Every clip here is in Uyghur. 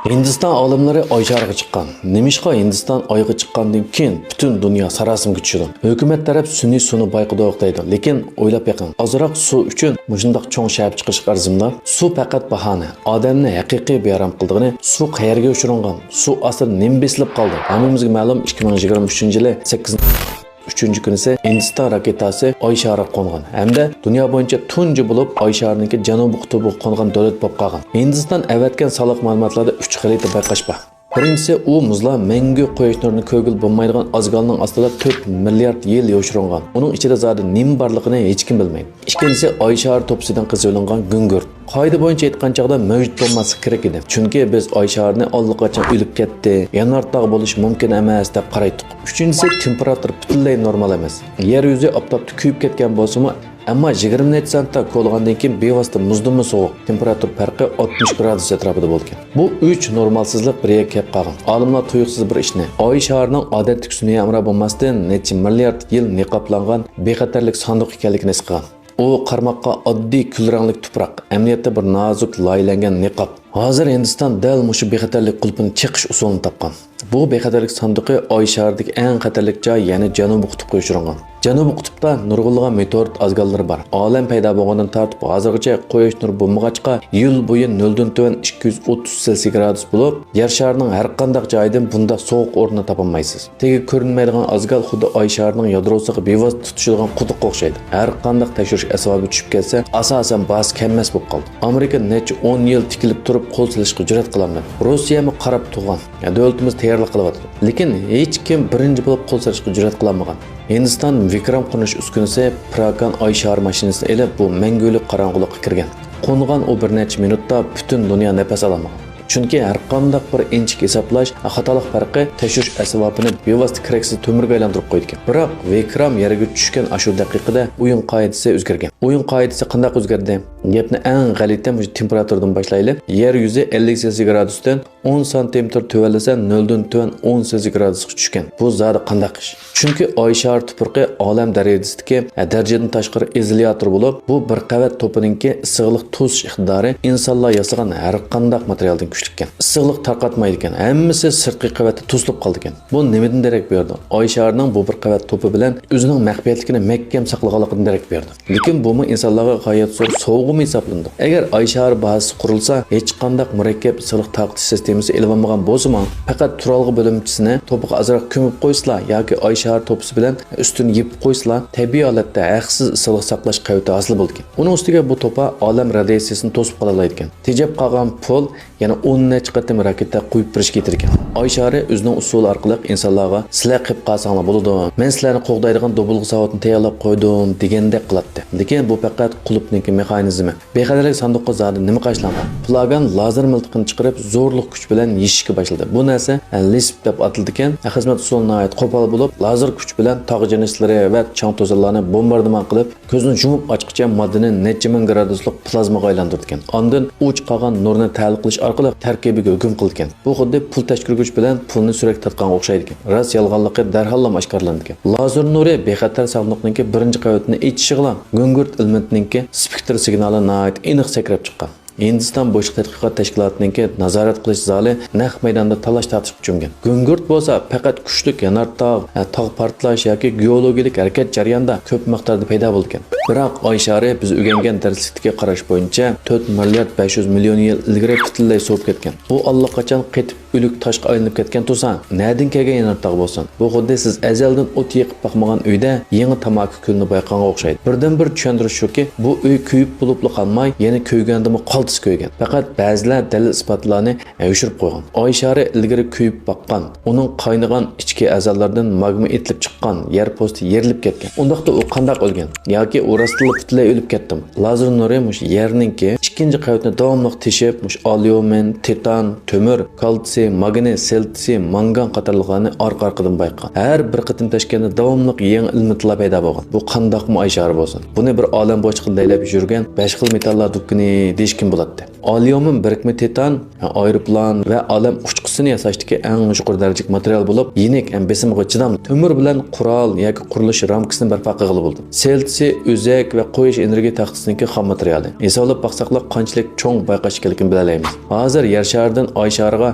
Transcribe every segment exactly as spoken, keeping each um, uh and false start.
ھىندىستان ئالىملىرى ئاي شارىغا چىققان. نېمىشقا ھىندىستان ئايغا چىققاندىن كېيىن پۈتۈن دۇنيا ساراسىمىگە چۈشىدۇ؟ ھۆكۈمەت تەرەپ سۈنئىي سۇنى بايقىدۇق دەيدۇ، لېكىن ئويلاپ بېقىڭ، ئازراق سۇ ئۈچۈن مۇشۇنداق چوڭ شەپە چىقىرىشقا ئەرزىمدۇ؟ سۇ پەقەت باھانە. ئادەمنى ھەقىقىي بىئارام قىلىدىغىنى سۇ قەيەرگە يوشۇرۇنغان؟ سۇ ئاستىدا نېمە بېسىلىپ قالدى؟ ھەممىمىزگە مەلۇم، ئىككى مىڭ يىگىرمە ئۈچىنچى يىلى سەككىزىنچى ئۈچىنچى كۈنىسى ھىندىستان راكېتاسى ئاي شارىغا قونغان ھەمدە دۇنيا بويىچە تۇنجى بولۇپ ئاي شارىنىڭكى جەنۇبىي قۇتۇبىغا قونغان دۆلەت بولۇپ قالغان. ھىندىستان ئەۋەتكەن سانلىق مەلۇماتلاردا ئۈچ خىل بايقاش بار. بىرىنچىسى، ئۇ مۇزلار مەڭگۈ قۇياش نۇرىنى كۆرگىلى بولمايدىغان ئازگالنىڭ ئاستىدا تۆت مىليارد يىل يوشۇرۇنغان. ئۇنىڭ ئىچىدە زادى نېمە بارلىقىنى ھېچكىم بىلمەيدۇ. ئىككىنچىسى، ئاي شارى توپىسىدىن قېزىۋېلىنغان گۈڭگۈرت. قائىدە بويىچە ئېيتقان چاغدا مەۋجۇت بولماسلىقى كېرەك ئىدى. چۈنكى بىز ئاي شارىنى ئاللىقاچان ئۆلۈپ كەتتى، يەنە ئارتاغ بولۇشى مۇمكىن ئەمەس دەپ قارايتتۇق. ئۈچىنچىسى، تېمپېراتۇرا پۈتۈنلەي نورمال ئەمەس. يەر يۈزى ئاپتاپتا كۆيۈپ كەتكەن بولسىمۇ، ئەمما يىگىرمە نەچچە سانتىمېتىر كولىغاندىن كېيىن بىۋاسىتە مۇزدىنمۇ سوغۇق، تېمپېراتۇرا پەرقى ئاتمىش گرادۇس ئەتراپىدا بولىدىكەن. بۇ ئۈچ نورمالسىزلىق بىر يەرگە كېلىپ قالغان. ئالىملار تۇيۇقسىز بىر ئىشنى، ئاي شارىنىڭ ئادەتتىكى سۈنئىي ھەمراھ بولماستىن نەچچە مىليارد يىل نىقابلانغان بىخەتەرلىك ساندۇقى ئىكەنلىكىنى ھېس قىلغان. ئۇ قارىماققا ئاددىي كۈل رەڭلىك تۇپراق، ئەمەلىيەتتە بىر نازۇك لايىھەلەنگەن نىقاب. ھازىر ھىندىستان دەل مۇشۇ بىخەتەرلىك قۇلۇپىنى چېقىش ئۇسۇلىنى تاپقان. بۇ بىخەتەرلىك ساندۇقى ئاي شارىدىكى ئەڭ خەتەرلىك جاي، يەنى جەنۇبىي قۇتۇپقا يوشۇرۇنغان. جەنۇبىي قۇتۇپتا نۇرغۇنلىغان مېتېئورىت ئازگاللىرى بار. ئالەم پەيدا بولغاندىن تارتىپ ھازىرغىچە قۇياش نۇرى بولمىغاچقا، يىل بويى نۆلدىن تۆۋەن ئىككى يۈز ئوتتۇز سېلسىي گرادۇس بولۇپ، يەر شارىنىڭ ھەر قانداق جايىدىن بۇنداق سوغۇق ئورنىنى تاپالمايسىز. تېگى كۆرۈنمەيدىغان ئازگال خۇددى ئاي شارىنىڭ يادروسىغا بىۋاسىتە تۇتىشىدىغان قۇدۇققا ئوخشايدۇ. ھەر قانداق تەكشۈرۈش ئەسۋابى چۈشۈپ كەتسە، ئاساسەن باھاسى كەممەس بولۇپ قالىدۇ. ئامېرىكا نەچچە ئون يىل تىكىلىپ تۇرۇپ قول سېلىشقا جۈرئەت قىلالمىدى. روسىيەمۇ قاراپ تۇرغان. يا، دۆلىتىمىز تەييارلىق قىلىۋاتىدۇ. لېكىن ھېچكىم بىرىنچى بولۇپ قول سېلىشقا جۈرئەت قىلالمىغان. ھىندىستان ۋىكرام قونۇش ئۈسكۈنىسى پراكان ئاي شارى ماشىنىسىنى ئېلىپ، بۇ مەڭگۈلۈك قاراڭغۇلۇققا كىرگەن. قونغان ئۇ بىر نەچچە مىنۇتتا پۈتۈن دۇنيا نەپەس ئالالمىغان. چۈنكى ھەرقانداق بىر ئىنچىكە ھېسابلاش، خاتالىق پەرقى تەكشۈرۈش ئەسۋابىنى بىۋاسىتە كېرەكسىز تۆمۈرگە ئايلاندۇرۇپ قويىدىكەن. بىراق ۋىكرام يەرگە چۈشكەن ئاشۇ دەقىقىدە ئويۇن قائىدىسى ئۆزگەرگەن. ئويۇن قائىدىسى قانداق ئۆزگەردى؟ گەپنى ئەڭ غەلىتە مۇشۇ تېمپېراتۇرىدىن باشلايلى. يەر يۈزى ئەللىك سېلسىي گرادۇستىن ئون سانتىمېتىر تۆۋەنلىسە، نۆلدىن تۆۋەن ئون سېلسىي گرادۇسقا چۈشكەن. بۇ زادى قانداق ئىش؟ چۈنكى ئاي شارى تۇپرىقى ئالەم دەرىجىسىدىكى، ھە، دەرىجىدىن تاشقىرى ئىزولياتور بولۇپ، بۇ بىر قەۋەت توپىنىڭكى ئىسسىقلىق توسۇش ئىقتىدارى ئىنسانلار ياسىغان ھەر قانداق ماتېرىيالدىن كۈچلۈككەن. ئىسسىقلىق تارقاتمايدىكەن، ھەممىسى سىرتقى قەۋەتتە توسۇلۇپ قالىدىكەن. بۇ نېمىدىن دېرەك بېرىدۇ؟ ئاي شارىنىڭ بۇ بىر قەۋەت توپى بىلەن ئۆزىنىڭ مەخپىيەتلىكىنى مەھكەم ساقلىغانلىقىدىن دېرەك بېرىدۇ. لېكىن بۇمۇ ئىنسانلارغا غايەت زور سوۋغىمۇ ھېسابلىنىدۇ. ئەگەر ئاي شارى بازىسى قۇرۇلسا، ھېچقانداق مۇرەككەپ ئىسسىقلىق تارقىتىش سىستېمىسى ئېلىۋالمىغان بولسىمۇ، پەقەت تۇرالغۇ بۆلۈمچىسىنى توپىغا ئازراق كۆمۈپ قويسىلا ياكى ئاي شارى توپىسى بىلەن ئۈستىنى يېپىپ قويسىلا، تەبىئىي ھالەتتە ھەقسىز ئىسسىقلىق ساقلاش قەۋىتى ھاسىل بولىدىكەن. ئۇنىڭ ئۈستىگە بۇ توپا ئالەم رادىياتسىيىسىنى توسۇپ قالالايدىكەن. تېجەپ قالغان پۇل يەنە ئون نەچچە قېتىم راكېتا قويۇپ بېرىشكە يېتىدىكەن. ئاي شارى ئۆزىنىڭ ئۇسۇلى ئارقىلىق ئىنسانلارغا، «سىلەر قېلىپ قالساڭلار بولىدۇ، مەن سىلەرنى قوغدايدىغان دوبۇلغا ساۋۇتنى تەييارلاپ قويدۇم» دېگەندەك قىلاتتى. لېكىن بۇ پەقەت قۇلۇپنىڭكى مېخانىزمى. بىخەتەرلىك ساندۇققا زادى نېمە قاچىلانغان؟ پلاگان لازېر مىلتىقىنى چىقىرىپ، زورلۇق كۈچ بىلەن يېشىشكە باشلىدى. بۇ نەرسە، ھە، لىسپ دەپ ئاتىلىدىكەن. خىزمەت ئۇسۇلى ناھايىتى قوپال بولۇپ، لازېر كۈچ بىلەن تاغ جىنىسلىرى ۋە چاڭ توزانلارنى بومباردىمان قىلىپ، كۆزنى يۇمۇپ ئاچقىچە ماددىنى نەچچە مىڭ گرادۇسلۇق پلازمىغا ئايلاندۇرىدىكەن. ئاندىن ئۇ چىقارغان نۇرنى تەھلىل قىلىش ئارقىلىق تەركىبىگە ھۆكۈم قىلىدىكەن. بۇ خۇددى پۇل تەشكۈرگۈچ بىلەن پۇلنى سۈرەتكە تارتقانغا ئوخشايدىكەن. راست يالغانلىقى دەرھاللا ئاشكارىلىنىدىكەن. لازېر نۇرى بىخەتەر ساندۇقنىڭكى بىرىنچى قەۋىتىنى ئېچىشىغىلا گۈڭگۈرت ئېلېمېنتىنىڭكى سپېكتر سىگنالى ناھايىتى ئېنىق سەكرەپ چىققان. ھىندىستان بوشلۇق تەتقىقات تەشكىلاتىنىڭكى نازارەت قىلىش زالى نەق مەيداندا تالاش-تارتىشقا چۆمگەن. گۈڭگۈرت بولسا پەقەت كۈچلۈك يانارتاغ، ھە، تاغ پارتلاش ياكى گېئولوگىيەلىك ھەرىكەت جەريانىدا كۆپ مىقداردا پەيدا بولىدىكەن. بىراق ئاي شارى بىز ئۆگەنگەن دەرسلىكتىكى قاراش بويىچە تۆت مىليارد بەش يۈز مىليون يىل ئىلگىرى پۈتۈنلەي سوۋۇپ كەتكەن. بۇ ئاللىقاچان قېتىپ ئۆلۈك تاشقا ئايلىنىپ كەتكەن تۇرسا، نەدىن كەلگەن يانارتاغ بولسۇن؟ بۇ خۇددى سىز ئەزەلدىن ئوت يېقىپ باقمىغان ئۆيدە يېڭى تاماكا كۈلىنى بايقىغانغا ئوخشايدۇ. بىردىنبىر چۈشەندۈرۈش شۇكى، بۇ ئۆي كۆيۈپ بولۇپلا قالماي، يەنە كۆيگەندىمۇ قالتىس كۆيگەن. پەقەت بەزىلەر دەلىل-ئىسپاتلارنى يوشۇرۇپ قويغان. ئاي شارى ئىلگىرى كۆيۈپ باققان، ئۇنىڭ قاينىغان ئىچكى ئەزالىرىدىن ماگما ئېتىلىپ چىققان، يەر پوستى يېرىلىپ كەتكەن. ئۇنداقتا ئۇ قانداق ئۆلگەن؟ ياكى ئۇ راستتىنلا پۈتۈنلەي ئۆلۈپ كەتتىمۇ؟ لازېر نۇرى مۇشۇ يەرنىڭكى ئىككىنچى قەۋىتىنى داۋاملىق تېشىپ، مۇشۇ ئاليۇمىن، تىتان، تۆمۈر، كالتسىي، ماگنىي، سىلتسىي، مانگان قاتارلىقلارنى ئارقا-ئارقىدىن بايقىغان. ھەر بىر قېتىم تەشكەندە داۋاملىق يېڭى ئېلېمېنتلار پەيدا بولغان. بۇ قانداقمۇ ئاي شارى بولسۇن؟ بۇنى بىر ئالەم بوشلۇقىدا لەيلەپ يۈرگەن بەش خىل مېتاللار دۇكىنى دېيىشكىمۇ بولاتتى. ئاليۇمىن بىرىكمە تىتان ئايروپىلان ۋە ئالەم ئۇچقۇچىسىنى ياساشتىكى ئەڭ يۇقىرى دەرىجىلىك ماتېرىيال بولۇپ، يېنىك ھەم بېسىمغا چىداملىق. تۆمۈر بىلەن قورال ياكى قۇرۇلۇش رامكىسىنى بەرپا قىلغىلى بولىدۇ. سېلتسى، ئۆزەك ۋە قويۇش ئېنېرگىيە تەختىسىنىڭكى خام ماتېرىيالى. ھېسابلاپ باقساقلا، قانچىلىك چوڭ بايقاش ئىكەنلىكىنى بىلەلەيمىز. ھازىر يەر شارىدىن ئاي شارىغا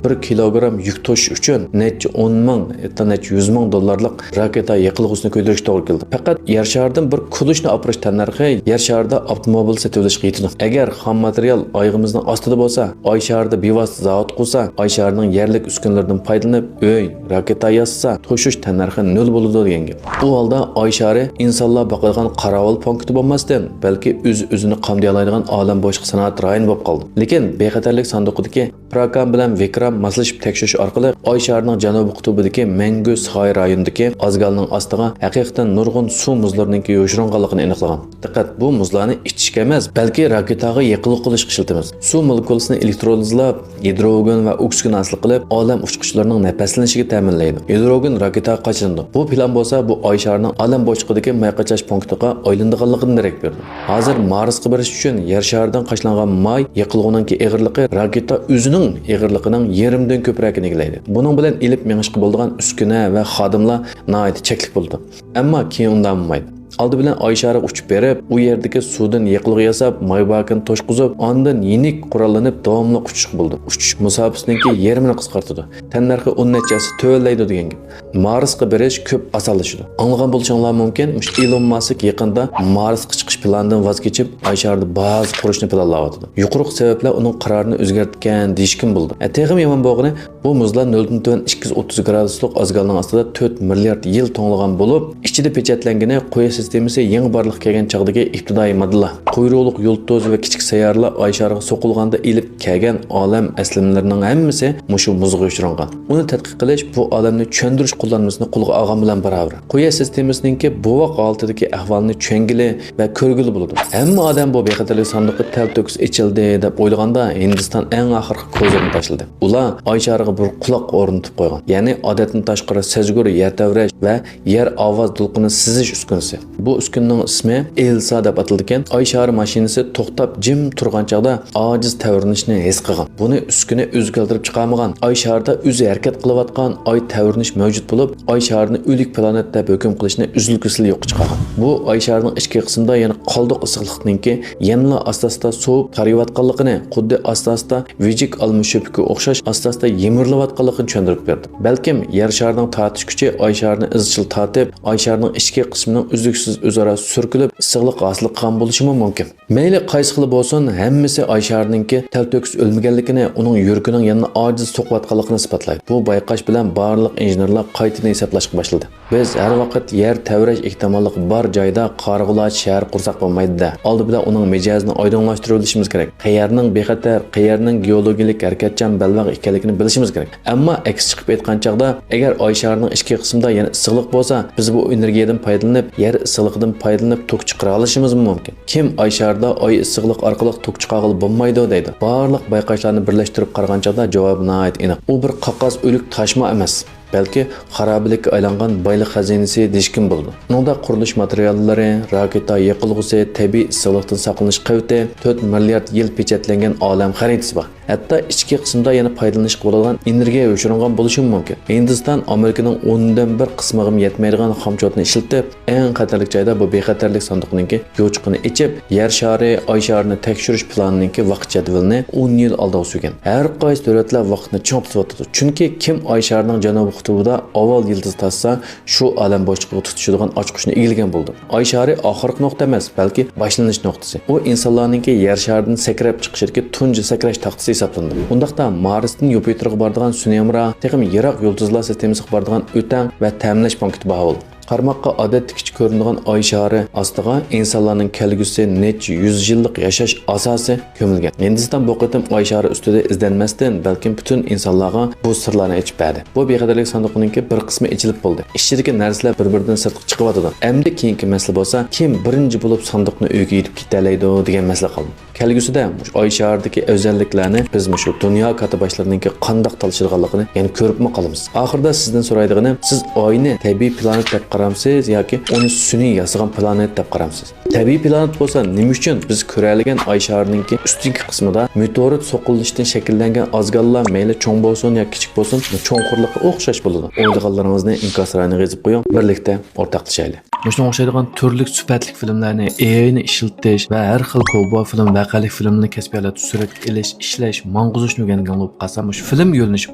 بىر كىلوگرام يۈك توشۇش ئۈچۈن نەچچە ئون مىڭ، ھەتتا نەچچە يۈز مىڭ دوللارلىق راكېتا يېقىلغۇسىنى كۆيدۈرۈشكە توغرا كېلىدۇ. پەقەت يەر شارىدىن بىر كۇلۇشنى ئاپىرىش تەننەرخى يەر شارىدا ئاپتوموبىل سېتىۋېلىشقا يېتىدۇ. ئەگەر خام ماتېرىيال ئايىغىمىزنىڭ ئاستىدا بولسا، ئاي شارىدا بىۋاسىتە زاۋۇت قۇرسا، ئاي شارىنىڭ يەرلىك ئۈسكۈنىلىرىدىن پايدىلىنىپ، ئۆي، راكېتا ياسىسا، توشۇش تەننەرخى نۆل بولىدۇ دېگەن گەپ. ئۇ ھالدا ئاي شارى ئىنسانلار باقىدىغان قاراۋۇل پونكىتى بولماستىن، بەلكى ئۆز-ئۆزىنى قامدىيالايدىغان ئالەم بوشلۇقى سانائەت رايونى بولۇپ قالدى. لېكىن بىخەتەرلىك ساندۇقىدىكى پراكام بىلەن ۋىكرام ماسلىشىپ تەكشۈرۈش ئارقىلىق ئاي شارىنىڭ جەنۇبىي قۇتۇبىدىكى مەڭگۈ سايە رايونىدىكى ئازگالنىڭ ئاستىغا ھەقىقەتەن نۇرغۇن سۇ مۇزلىرىنىڭكى يوشۇرۇنغانلىقىنى ئېنىقلىغان. دىققەت، بۇ مۇزلارنى ئىچىشكە ئەمەس، بەلكى راكېتاغا يېقىلغۇ قىلىشقا ئىشلىتىمىز. سۇ مولېكۇلىسىنى ئېلېكترولىزلاپ، گىدروگېن ۋە ئوكسىگېن ھاسىل قىلىپ، ئالەم ئۇچقۇچلىرىنىڭ نەپەسلىنىشىگە تەمىنلەيدۇ. گىدروگېن راكېتاغا قاچىلىنىدۇ. بۇ پىلان بولسا، بۇ ئاي شارىنىڭ ئالەم بوشلۇقىدىكى ماي قاچاش پونكىتىغا ئايلىنىدىغانلىقىدىن دېرەك بېرىدۇ. ھازىر مارسقا بېرىش ئۈچۈن يەر شارىدىن قاچىلانغان ماي يېقىلغۇنىڭكى ئېغىرلىقى راكېتا ئۆزىنىڭ ئېغىرلىقىنىڭ يېرىمدىن كۆپرەكىنى ئىگىلەيدۇ. بۇنىڭ بىلەن ئېلىپ مېڭىشقا بولىدىغان ئۈسكۈنە ۋە خادىملار ناھايىتى چەكلىك بولىدۇ. ئەمما كېيىن ئۇنداق بولمايدۇ. ئالدى بىلەن ئاي شارىغا ئۇچۇپ بېرىپ، ئۇ يەردىكى سۇدىن يېقىلغۇ ياساپ، ماي باكىنى توشقۇزۇپ، ئاندىن يېنىك قوراللىنىپ، داۋاملىق ئۇچۇشقا بولىدۇ. ئۇچۇش مۇساپىسىنىڭكى يېرىمىنى قىسقارتىدۇ. تەننەرخى ئون نەچچە ھەسسە تۆۋەنلەيدۇ دېگەن گەپ. مارسقا بېرىش كۆپ ئاسانلىشىدۇ. ئاڭلىغان بولۇشۇڭلار مۇمكىن، مۇشۇ ئېلون ماسك يېقىندا مارسقا چىقىش پىلانىدىن ۋاز كېچىپ، ئاي شارىدا بازا قۇرۇشنى پىلانلاۋاتىدۇ. يۇقىرىقى سەۋەبلەر ئۇنىڭ قارارىنى ئۆزگەرتكەن دېيىشكىمۇ بولىدۇ. ئە، تېخىمۇ يامان بولغىنى، بۇ مۇزلار نۆلدىن تۆۋەن ئىككى يۈز ئوتتۇز گرادۇسلۇق ئازگالنىڭ ئاستىدا تۆت مىليارد يىل توڭلىغان بولۇپ، ئىچىدە پېچەتلەنگىنى قۇياش سىستېمىسى يېڭى بارلىققا كەلگەن چاغدىكى ئىپتىدائىي ماددىلار. قۇيرۇقلۇق يۇلتۇز ۋە كىچىك سەييارىلەر ئاي شارىغا سوقۇلغاندا ئېلىپ كەلگەن ئالەم ئەسلىمىلىرىنىڭ ھەممىسى مۇشۇ مۇزغا يوشۇرۇنغان. ئۇنى تەتقىق قىلىش بۇ ئالەمنى چۈشەندۈرۈش قوللانمىسىنى قولغا ئالغان بىلەن باراۋەر. قۇياش سىستېمىسىنىڭكى بوۋاق ھالىتىدىكى ئەھۋالىنى چۈشەنگىلى ۋە كۆرگىلى بولىدۇ. ھەممە ئادەم بۇ بىخەتەرلىك ساندۇقى تەلتۆكۈس ئېچىلدى دەپ ئويلىغاندا، ھىندىستان ئەڭ ئاخىرقى كوزىرنى تاشلىدى. ئۇلار ئاي شارىغا بىر قۇلاق ئورنىتىپ قويغان. يەنى ئادەتتىن تاشقىرى سەزگۈر يەر تەۋرەش ۋە يەر ئاۋاز دولقۇنى سېزىش ئۈسكۈنىسى. بۇ ئۈسكۈنىنىڭ ئىسمى ئېلسا دەپ ئاتىلىدىكەن. ئاي شارى ماشىنىسى توختاپ جىم تۇرغان چاغدا ئاجىز تەۋرىنىشنى ھېس قىلغان. بۇنى ئۈسكۈنە ئۆزى كەلتۈرۈپ چىقارمىغان. ئاي شارىدا ئۆزى ھەرىكەت قىلىۋاتقان ئاي تەۋرىنىش مەۋجۇت بولۇپ، ئاي شارىنى ئۆلۈك پلانېت دەپ ھۆكۈم قىلىشنى ئۈزۈل-كېسىل يوققا چىقارغان. بۇ ئاي شارىنىڭ ئىچكى قىسمىدا يەنە قالدۇق ئىسسىقلىقنىڭكى يەنىلا ئاستا-ئاستا سوۋۇپ تارىيىۋاتقانلىقىنى، خۇددى ئاستا-ئاستا ۋىجىك ئالما شۆپىكىگە ئوخشاش ئاستا-ئاستا يىمىرىلىۋاتقانلىقىنى چۈشەندۈرۈپ بەردى. بەلكىم يەر شارىنىڭ تارتىش كۈچى ئاي شارىنى ئىزچىل تارتىپ، ئاي شارىنىڭ ئىچكى قىسمىنىڭ ئۈزلۈكسىز ئۆزئارا سۈركىلىپ، ئىسسىقلىق ھاسىل قىلغان بولۇشىمۇ مۇمكىن. مەيلى قايسى خىل بولسۇن، ھەممىسى ئاي شارىنىڭكى تەلتۆكۈس ئۆلمىگەنلىكىنى، ئۇنىڭ يۈرىكىنىڭ يەنىلا ئاجىز سوقۇۋاتقانلىقىنى ئىسپاتلايدۇ. بۇ بايقاش بىلەن بارلىق ئىنژېنېرلار قايتىدىن ھېسابلاشقا باشلىدى. بىز ھەر ۋاقىت يەر تەۋرەش ئېھتىماللىقى بار جايدا قارىغۇلارچە شەھەر قۇرساق بولمايدۇ-دە. ئالدى بىلەن ئۇنىڭ مىجەزىنى ئايدىڭلاشتۇرۇۋېلىشىمىز كېرەك. قەيەرنىڭ بىخەتەر، قەيەرنىڭ گېئولوگىيەلىك ھەرىكەتچان بەلباغ ئىكەنلىكىنى بىلىشىمىز كېرەك. ئەمما ئەكسى چىقىپ ئېيتقان چاغدا، ئەگەر ئاي شارىنىڭ ئىچكى قىسمىدا يەنە ئىسسىقلىق بولسا، بىز بۇ ئېنېرگىيەدىن پايدىلىنىپ، يەر ئىسسىقلىقىدىن پايدىلىنىپ توك چىقىرالىشىمىزمۇ مۇمكىن. كىم ئاي شارىدا ئاي ئىسسىقلىقى ئارقىلىق توك چىقارغىلى بولمايدۇ دەيدۇ؟ بارلىق بايقاشلارنى بىرلەشتۈرۈپ قارىغان چاغدا جاۋابى ناھايىتى ئېنىق. ئۇ بىر قاقاس ئۆلۈك تاشما ئەمەس، بەلكى خارابىلىككە ئايلانغان بايلىق خەزىنىسى دېيىشكىمۇ بولىدۇ. ئۇنىڭدا قۇرۇلۇش ماتېرىياللىرى، راكېتا يېقىلغۇسى، تەبىئىي ئىسسىقلىقتىن ساقلىنىش قەۋىتى، تۆت مىليارد يىل پېچەتلەنگەن ئالەم خەرىتىسى بار. ھەتتا ئىچكى قىسىمدا يەنە پايدىلىنىشقا بولىدىغان ئېنېرگىيە يوشۇرۇنغان بولۇشىمۇ مۇمكىن. ھىندىستان ئامېرىكىنىڭ ئوندىن بىر قىسمىغىمۇ يەتمەيدىغان خامچوتىنى ئىشلىتىپ، ئەڭ خەتەرلىك جايدا بۇ بىخەتەرلىك ساندۇقىنىڭكى يوچۇقىنى ئېچىپ، يەر شارى، ئاي شارىنى تەكشۈرۈش پىلانىنىڭكى ۋاقىت جەدۋىلىنى ئون يىل ئالدىغا سۈرگەن. ھەر قايسى دۆلەتلەر ۋاقىتنى چىڭ تۇتۇۋاتىدۇ. چۈنكى كىم ئاي شارىنىڭ جەنۇبىي قۇتۇبىدا ئاۋۋال يىلتىز تارتسا، شۇ ئالەم بوشلۇقىغا تۇتىشىدىغان ئاچقۇچنى ئىگىلىگەن بولىدۇ. ئاي شارى ئاخىرقى نۇقتا ئەمەس، بەلكى باشلىنىش نۇقتىسى. ئۇ ئىنسانلارنىڭكى يەر شارىدىن سەكرەپ چىقىشىدىكى تۇنجى سەكرەش تاختىسى ھېسابلىنىدۇ. ئۇنداقتا مارستىن يۇپىتېرغا بارىدىغان سۈنئىي ھەمراھ، تېخىمۇ يىراق يۇلتۇزلار سىستېمىسىغا بارىدىغان ئۆتەڭ ۋە تەمىنلەش پونكىتى بار بولىدۇ. قارىماققا ئادەتتىكىچە كۆرۈنىدىغان ئاي شارى ئاستىغا ئىنسانلارنىڭ كەلگۈسى نەچچە يۈز يىللىق ياشاش ئاساسى كۆمۈلگەن. ھىندىستان بۇ قېتىم ئاي شارى ئۈستىدە ئىزدەنمەستىن، بەلكىم پۈتۈن ئىنسانلارغا بۇ سىرلارنى ئېچىپ بەردى. بۇ بىخەتەرلىك ساندۇقىنىڭكى بىر قىسمى ئېچىلىپ بولدى. ئىچىدىكى نەرسىلەر بىر-بىرىدىن سىرتقا چىقىۋاتىدۇ. ئەمدى كېيىنكى مەسىلە بولسا، كىم بىرىنچى بولۇپ ساندۇقنى ئۆيىگە يېتىپ كېتەلەيدۇ دېگەن مەسىلە قالدى. كەلگۈسىدە مۇشۇ ئاي شارىدىكى ئەۋزەللىكلەرنى بىز مۇشۇ دۇنيا كاتتىباشلىرىنىڭكى قانداق تالىشىدىغانلىقىنى يەنە كۆرۈپمۇ قالىمىز. ئاخىرىدا سىزدىن سورايدىغىنىم، سىز ئاينى تەبىئىي پلانېت دەپ قارامسىز ياكى ئۇنى سۈنئىي ياسىغان پلانېت دەپ قارامسىز؟ تەبىئىي پلانېت بولسا نېمە ئۈچۈن بىز كۆرەلىگەن ئاي شارىنىڭكى ئۈستۈنكى قىسمىدا مېتېئورىت سوقۇلۇشتىن شەكىللەنگەن ئازگاللا، مەيلى چوڭ بولسۇن يا كىچىك بولسۇن، چوڭقۇرلۇقى ئوخشاش بولىدۇ؟ ئويلىغانلىرىڭىزنى ئىنكاس رايىنىغا يېزىپ قويۇڭ، بىرلىكتە ئورتاقلىشايلى. مۇشۇنىڭغا ئوخشايدىغان تۈرلۈك سۈپەتلىك فىلىملەرنى، ئېئاينى ئىشلىتىش ۋە ھەر خىل كوۋبوي فىلىم، ۋەقەلىك فىلىملىرىنى كەسپىي ھالەتتە سۈرەتكە ئېلىش، ئىشلەش، ماڭغۇزۇشنى ئۆگەنگەنلەر بولۇپ قالسا، مۇشۇ فىلىم يۆنىلىشى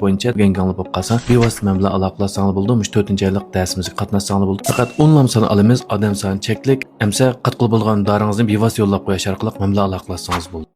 بويىچە ئۆگەنگەنلەر بولۇپ قالسا، بىۋاسىتە مەن بىلەن ئالاقىلەشسەڭلار بولىدۇ. مۇشۇ تۆتىنچى ئايلىق دەرسىمىزگە قاتناشساڭلار بولىدۇ. پەقەت ئونلام سان ئالىمىز، ئادەم سانى چەكلىك. ئەمسە قاتقىلى بولىدىغان دارىڭىزنى بىۋاسىتە يوللاپ قويۇش ئارقىلىق مەن بىلەن ئالاقىلەشسىڭىز بولىدۇ.